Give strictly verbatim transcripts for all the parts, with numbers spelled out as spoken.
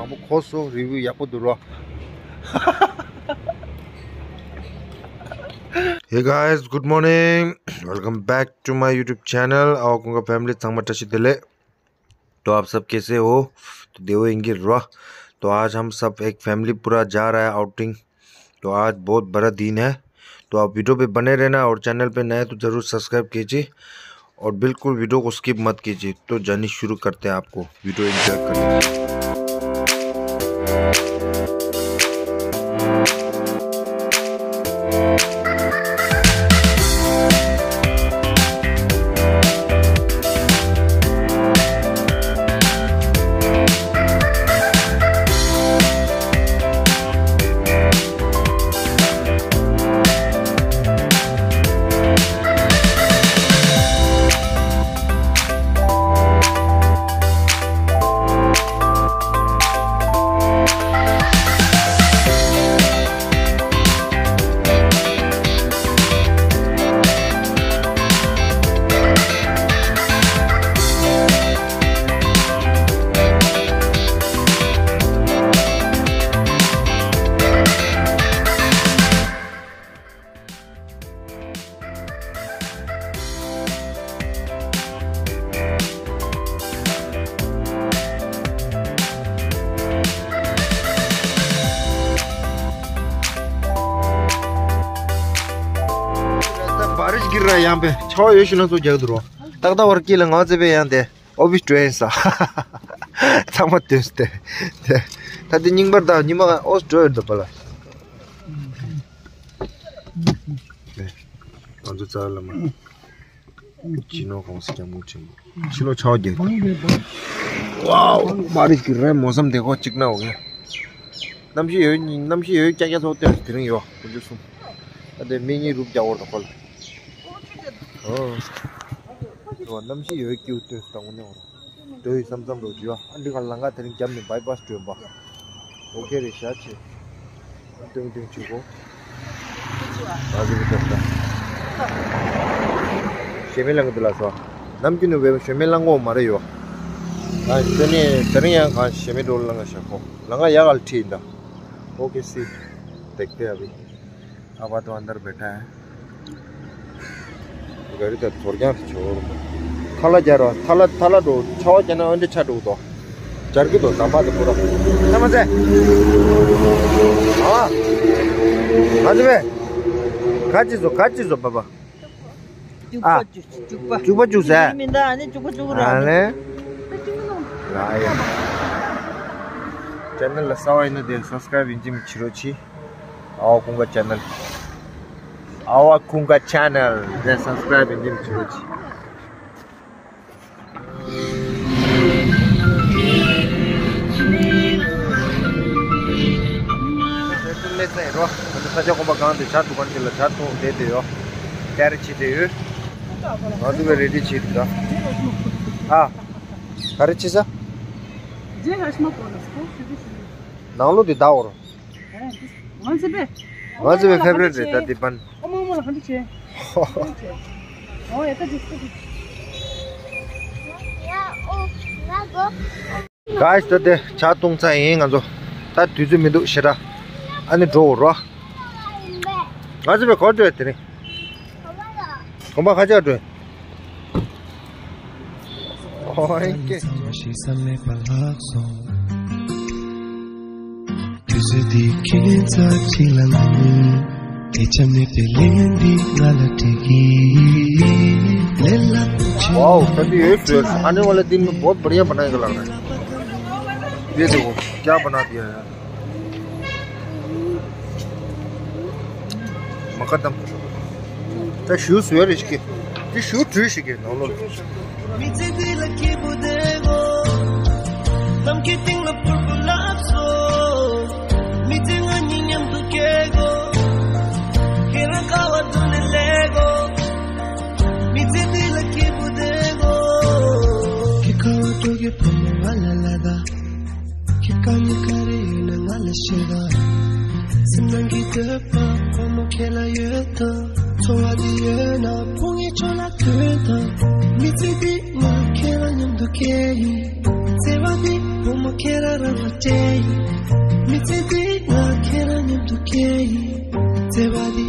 དང་པོ་གོ་སོང་། རི་བིའུ་ཡག་པོ་འདུག་རོ། Hey guys, good morning. Welcome back to my YouTube channel. Our Kunga family, ཚང་མ་བཀྲ་ཤིས་བདེ་ལེགས། तो आप सब कैसे हो? तो देवो इंगिर रहा। तो आज हम सब एक फैमिली पूरा जा रहा है आउटिंग। तो आज बहुत बड़ा दिन है। तो आप वीडियो पे बने रहना और चैनल पे नए तो जरूर सब्सक्राइब कीजिए और बिल्कुल वीडियो को स्किप मत कीजिए। तो जर्नी शुरू करते हैं, आपको वीडियो एंजॉय करने। बारिश गिर रहा है यहाँ पे। छाव ये सुना तो जगह दरो। तक दा वर्की लंगा से बे यहाँ दे। Office join sa. Tama teste. Tadi nyingbar da nyima os join da pala. Anzu tsala ma. Chino kong si kya mu chim. Chilo chao je. Wow, बारिश गिर रहा है, मौसम देखो चिकना हो गया। नमशी यो, नमशी यो क्या क्या सोते हैं, तेरे यो, कुछ सुन। अरे मैं ये रुक जाओ तो कल। ཨོ། གནམ་གཤིས་ཡོད་ཀྱི་ཡོད་ལྟོས་སུ་དང་ངོ་ནས་འོ། ལྟོས་ཡོད་བསམ་བསམ་རོ་བྱུས་ཨ། འདི་ག་ལང་ཀ་དེ་རིང་རྒྱབ་ནས་བྷའི་པ་སི་བསྐྲུན་པ། ཨོ་ཁེ་རེད་ཤག་ཆེ། ཏུང་ཏུང་བྱུས་གོ། ང་ཚོ་གི་ཏོག་ཏོག་ཞེ་མེད་ལང་གི་འདུག་ལ་སོ། ནམ་རྒྱུན་ནས་བས་ཞེ་མེད་ལང་གོ་མ་རེད་ཡོ། ང་ཚོ་ནས་དེ་རིང་ཡང་གང་ཞེ་མེད་འགྲོ་ལང་ང་ཤག་གོ། ལང་ང་ཡག་ག་ལ་ཁྲིད་ཡིན་ད། ཨོ་ཁེ་སི། དེག་དེ་ཨ་བི། अब तो अंदर बैठा है। गाड़ी तो थोड़ क्या छोड़। थाला जा रहा, थाला, थाला दो, छावा जाना, अंडे छा दो तो। चढ़ के दो, सामान तो पूरा। समझ है? हाँ। आज में। काची जो, काची जो, बाबा। ཨ། བཅུ་པ་བཅུ་ཟེར། མི་འདའ་ཨ་ནི་བཅུ་པ་བཅུ་ར། ཨ་ལེ། ལ་ཡ། ཅེ་ནལ་ལ་གསར་པ་ཡིན་ན་དེ་སབ་སི་ཀ་རབ་ཡིན་གཅིག་མིན་གཅིག་རོགས་གྱིས། ཨ་བ་ཁུང་ག་ཅེ་ནལ། ཨ་བ་ཁུང་ག་ཅེ་ནལ་དེ་སབ་སི་ཀ་རབ་ཡིན་གཅིག་མིན་གཅིག་རོགས་གྱིས། ལས་ཚན་རོ། ས་ཆ་དགོན་པ་གང་དེ་ཇ་འདུ་ཁང་དེ་ལ་ཇ་འཐུང་བསྡད་དེ་ཡོད། ཏེ་རི་བྱེད་དེ་ཡོད། ང་ཚོ་བས་རེ་ཌི་བྱེད་དེ་འདྲ། ཨ། ག་རེ་བྱེད་ས། ནང་ལོགས་དེ་ཟླ་བོར། ང་ཚོ་བས། ང་ཚོ་བས་ཕེབས་རེད་རེད་ད་དེ་པན། ཨ་མ་མ་ལ་ག་འདྲ་བྱེད། ཨོ་ཡ་ད་དེ་སྐུ་དེ། གཱས་ད་དེ་ཇ་བཏུང་ཚར་ཡིན་ང་ཚོ། ད་དུས་ཚོད་མི་འདུག་ཞེ་དྲག་ཨ་ནི་འགྲོ་འོ་རོ། ང་ཚོ་བས་གོ་འགྲོ་ཡ་དེ་རིང་། གོམ་པ་ཁ་ཆག་འགྲོ། ཨོ་ཨེ་ཀེ། དུས་ཚོད་འདི་ཁྱེད་ཚོ་གཅིག་ལ་ལངས། དེ་ཆ་མེད་པའི་ལན་འདི་ང་ལ་སྤྲད་ཀྱི། ལན་ལ་ཝའོ། ད་འདི་ཡོད་ཚོད། आने वाले दिन में बहुत बढ़िया बनाएगा लग रहा है। ये देखो, क्या बना दिया है। མ་ཁ་དམ། ད་ཞུ་སུ་ཡ་རེ་ཞིག་གི། དེ་ཞུ་བྲུས་ཞིག་གི་ནང་ལོགས། མི་ཚེ་འདི་ལ་སྐྱིད་པོ་བསྡད་དགོས། ནམ་མཁའི་སྟེང་ལ་ཕུར་བུ་ལ་སོགས། མི་ཚེ་ང་གཉིས་མཉམ་དུ་སྐྱེལ་དགོས། ཁྱེད་རང་དགའ་བ་དུ་ནས་ལས་དགོས། མི་ཚེ་འདི་ལ་སྐྱིད་པོ་བསྡད་དགོས། ཁྱེད་ཁ་བ་སྤྲོ་གི་ཕོ་མོ་ང་ལ་ལ་ད། ཁྱེད་དཀའ་ངལ་ག་རེ་ཡོད་ན་ང་ལ་བཤད་ད། སེམས་ནང་གི་འདོད་པ་ཕོ་མོ་ཁྱེད་ལ་ཡོད་ད། འཚོ་བ་འདི་ཡོད་ན་ཕོ་ངའི་ཕྱོགས་ལ་སྟོན་ད། མི་ཚེ་འདི་ང་ཁྱེད་ལ་མཉམ་དུ་སྐྱེལ་ཡིན། བརྩེ་བ་འདི་ཕོ་མོ་ ཁྱེད་རང་རང་ལ་སྤྲད་ཡིན། མི་ཚེ་འདི་ང་ཁྱེད་རང་མཉམ་དུ་སྐྱེལ་ཡིན། བརྩེ་བ་འདི།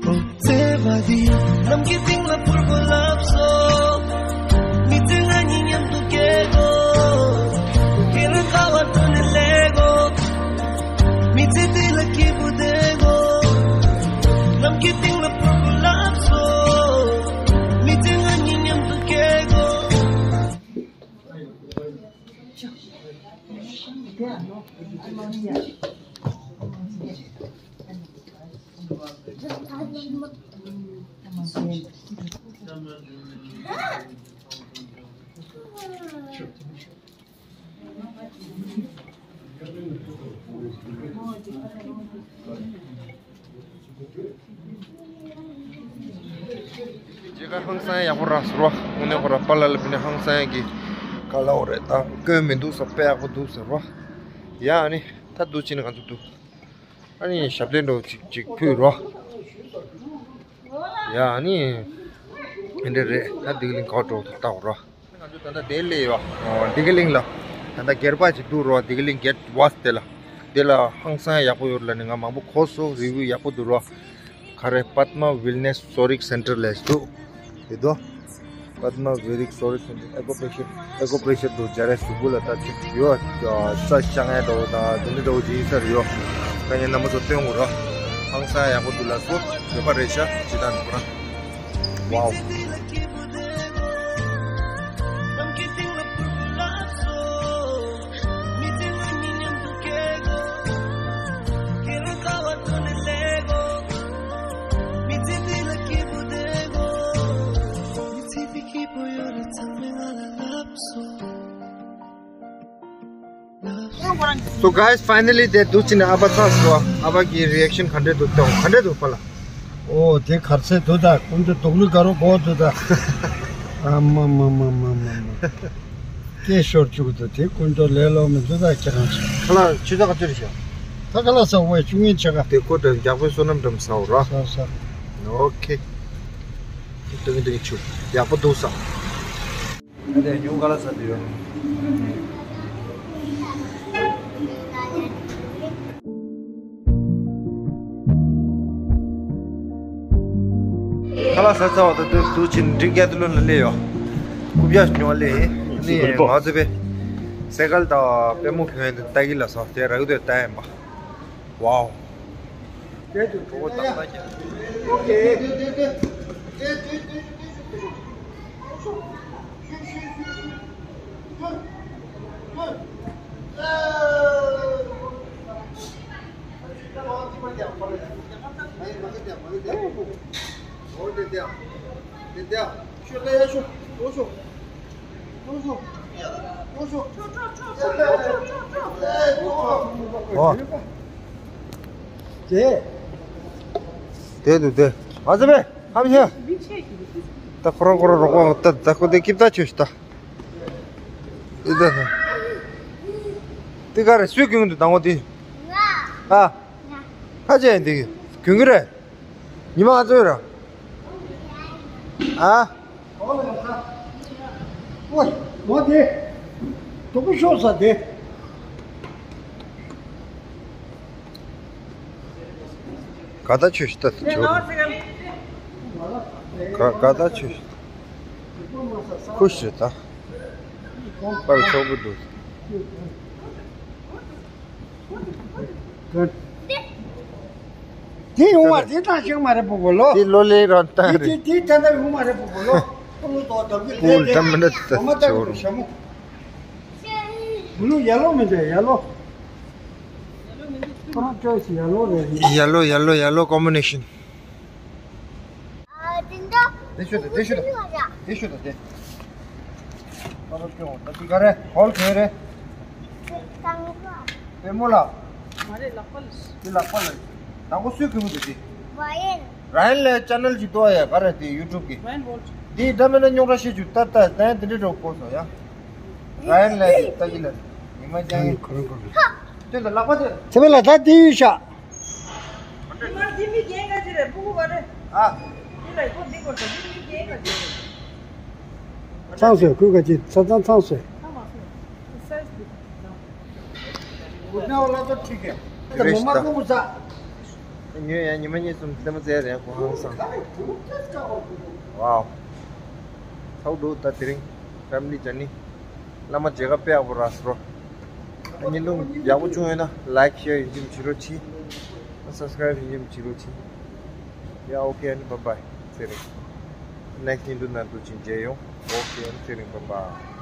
ཨོ། བརྩེ་བ་འདི། ནམ་མཁའི་སྟེང་ལ་འཕུར་དགོས་ལབ་སོང་། མི་ཚེ་ང་གཉིས་མཉམ་དུ་སྐྱེལ་དགོས། ཁྱེད་རང་ཁ་བ་བཏོན་ནས་ལེན་དགོས། མི་ཚེ་འདི་ལ་སྐྱིད་པོ་བསྡད་དགོས། ནམ་མཁའི་སྟེང་ལ་འཕུར་དགོས་ལབ་སོང་། མི་ཚེ་ང་གཉིས་མཉམ་དུ་སྐྱེལ་དགོས། མཇལ་ཁ་ཧང་སང་ཡག་པོ་རག་སོང་ར། དངོས་གནས་ཁོ་ར་པཱ་ལགས་ལ་ཕུལ་ནས་ཧང་སང་གི་ག་ལ་འོ་རེད། ད་སྐྱོན་མི་འདུག་ས། དཔེ་ཡག་པོ་འདུག་ཟེར་ར། ཡ་ཨ་ནི་ད་འདུག་ཕྱིན་ནས་ང་ཚོ་འདུག་ཨ་ནི་ཞབས་བརྟན་འདྲ་བོ་ཅིག་ཅིག་ཕུལ་རོགས། ཡ་ཨ་ནི། དེ་འདྲ་རེད། ད་བདེ་སྐྱིད་གླིང་ག་པར་འགྲོ་འདུག་ལྟ་དགོས་རོགས། ང་ཚོ་ད་ལྟ་དེ་སླེབས་ཡོད། ཨོ། བདེ་སྐྱིད་གླིང་ལ། ད་ལྟ་སྒེར་པ་ཅིག་འདུག་རོགས། བདེ་སྐྱིད་གླིང་གེ་ཊི་ཝེསྟ་དེ་ལ། དེ་ལ་ཧང་སང་ཡག་པོ་ཡོད་ལབ་ནས་ང་མང་པོ་གོ་སོང་། རི་བིའུ་ཡག་པོ་འདུག་རོགས། ག་རེ། Padma Wellness Sorik Center ལབ་འདུག་དེ་དོ། Padma Vedic Sorik Center། ཨེ་ཀུ་པེ་ཤར། ཨེ་ཀུ་པེ་ཤར་དུ་སྦྱར་རེ་གཟུགས་པོ་ལ་ལྟ་ཅིག་ཡོད། རྩ་བཤང་ཡ་འདྲ་བོ་དང་དེ་འདྲ་འདྲ་བོ་ཅིག་ཡིན་ས་རེད་ཡོད། ད་ངས་རྣམ་པ་ཚོ་སྟོན་དགོས་ར། ཧང་སང་ཡག་པོ་འདུག་ལབ་སོང་། བོད་པ་རེད་ཤག་ཇི་ལྟར་འདུག་ར། ཝའོ། So guys, finally དེ་འདུག་ཕྱིན་ནས་ཨ་ཕ་ཚར་སོང་། ཨ་ཕ་གི་རི་ཨེག་ཤན་ག་འདྲས་འདུག་ལྟ། ག་འདྲས་འདུག་པཱ་ལགས། ཨོ་དེ་གར་སེ་འདུག་ད། ཀུན་ཏུ་དོག་ལུས་དགའ་རོགས་གོ་འདུག་ད། ཨ་མ་མ་མ། སྐད་ཤོར་བཅུག་འདུག་དེ་ཀུན་ཏུ་ལས་ལོ་མི་འདུག་ད་ཁྱེད་རང་ཚོ། ཁ་ལག་ཆུ་ཚོད་ག་ཚོད་རེད་ཤག་ད་ཁ་ལག་ཟ་བས་བཅུ་གཉིས་ཆ་ག་དེ་ཀོ་ཏྲ་རྒྱག་པའི་བསོད་ནམས་འགྲམ་ཟ་འོ་ར། ཟ་ཟ། ཨོ་ཁེ། ཏིང་ཏིང་ཆུ་ཡག་པོ་འདུག་ས། ཨ་དེ་ཉུང་ག་ལ་ས་དེ་ཡོད། ཁ་ལག་ཟ་ཚར་བ་དང་དུས་དུས་ཕྱིན་འབྲིང་རྒྱལ་དུ་ལོན་ལ་སླེབས་ཡོད། རྐུབ་བཀྱག་ཉོ་སླེབས་ཡིན། ནི་ང་ཚོ་པས་སེ་ཀལ་དང་པུས་མོ་གྱོན་ཡ་དེ་ལྟ་གི་ལ་སོགས་དེ་རག་གི་འདུག་ལྟ་ཡིན་པ། ཝའོ། ཨོ། དེ། དེ་འདུག་དེ། ཨ་ཙི་མེ། ཧམ་ཤ། ད་ཁོ་རང་ཁོ་རང་རོགས་པ་ད་ད་ཁོ་དེ་ཀིབ་ད་ཆོས་ཤི་ད། ཨི་ད། དེ་ག་རེ་སུས་གྱོན་གྱི་འདུག་དང་པོ་དེ། ཨ། ཁ་ཆེ་འདི་གྱོན་གྱི་རེད། ཉི་མ་ང་ཚོའི་ར། ཨ། ཨོ་ལ་ཡ་ས། ཨོ། ངོ་དེ། དུ་བུ་ཤོག་ས་དེ། ག་ད་ཆོས་ཤི་ད་ཆོས། ག་ག་ད་ཆོས་ཤི། ཁུ་ཤི་ད། པར་ཆོག་གི་འདུག་དེ་ཡོང་བ་དེ་ད་ཤེས་མ་རེད་པོ་པོ་ལོ། དེ་ལོ་ལེ་རང་ད་དེ་རེད། དེ་དེ་ད་ད་ཡོང་མ་རེད་པོ་པོ་ལོ། ཨོ་ལོ་ད་ད་གི་པོ་ལ་ད་མི་འདྲ་ད་ད་ཆོ་རུ། ཤ་མོ། ལོ་ཡ་ལོ་མི་འདྲ་ཡ་ལོ། ཁོ་རང་ཅོས་ཡ་ལོ་རེད། ཡ་ལོ་ཡ་ལོ་ཡ་ལོ་ཀོམ་བི་ནེ་ཤན། དེ་ཤོད་དེ་དེ་ཤོད་དེ་དེ་ཤོད་དེ་དེ། ཨ་ལོ་ཀྱོ་ད་དེ་ག་རེ་ཧོལ་ག་རེ། པུས་མོ་ལ། མ་རེད་ལག་པ་ལ། དེ་ལག་པ་ལ། དང་པོ་སུས་གྱོན་གྱི་འདུག་དེ། ར་ཡན། ར་ཡན་ལ་ཅེ་ནལ་ཅིག་འདུག་ཡ་ག་རེ་དེ་ཡུ་ཊུབ་གི། ར་ཡན་ཝོལ་ཊི། དེ་འདྲ་མེད་ན་རྙོག་དྲ་བཤད་རྒྱུ་ད་ལྟ་ད་ཡན་དེ་འདྲ་འགྲོ་དགོས་སོ་ཡ། ར་ཡན་ལ་ད་གི་ལ། ཉི་མ་རྒྱང་ཡིན། ཁོ་རང་ཁོ་རང་། དེ་ལ་ལག་པ་དེ། ཚེ་འཕེལ་ལགས་ད་དེ་ཡོད་ཤག་ཚང་སོས་ཁོས་ག་ཅི་ཚང་ཚང་སོས། ཚང་མ་སོས། སའི་ཛི་དེ། घुटना वाला तो ठीक है। तो रेस्ट मम्मा था। को घुसा। ཉོས་ཡང་ཉི་མ་གཉིས་གསུམ་ལྟད་མོ་བཙལ་རན་གོ་ཧང་སང་། Wow. ཚ་བོ་འདུག་ད་དེ་རིང་family journey. བླ་མ་མཇལ་ཁ་དཔེ་ཡག་པོ་རག་སོང་། བརྙན་ཐུང་ཡག་པོ་བྱུང་ཡོད་ན་like share ཡིན་གཅིག་མ་བྱེད་རོགས་གྱིས། Subscribe ཡིན་གཅིག་མ་བྱེད་རོགས་གྱིས། Yeah, okay, and bye bye. ཚེ་རིང་། Next བརྙན་ཐུང་ནང་དུ་ཅིག་མཇལ་ཡོང་། Okay, and ཚེ་རིང་། bye bye.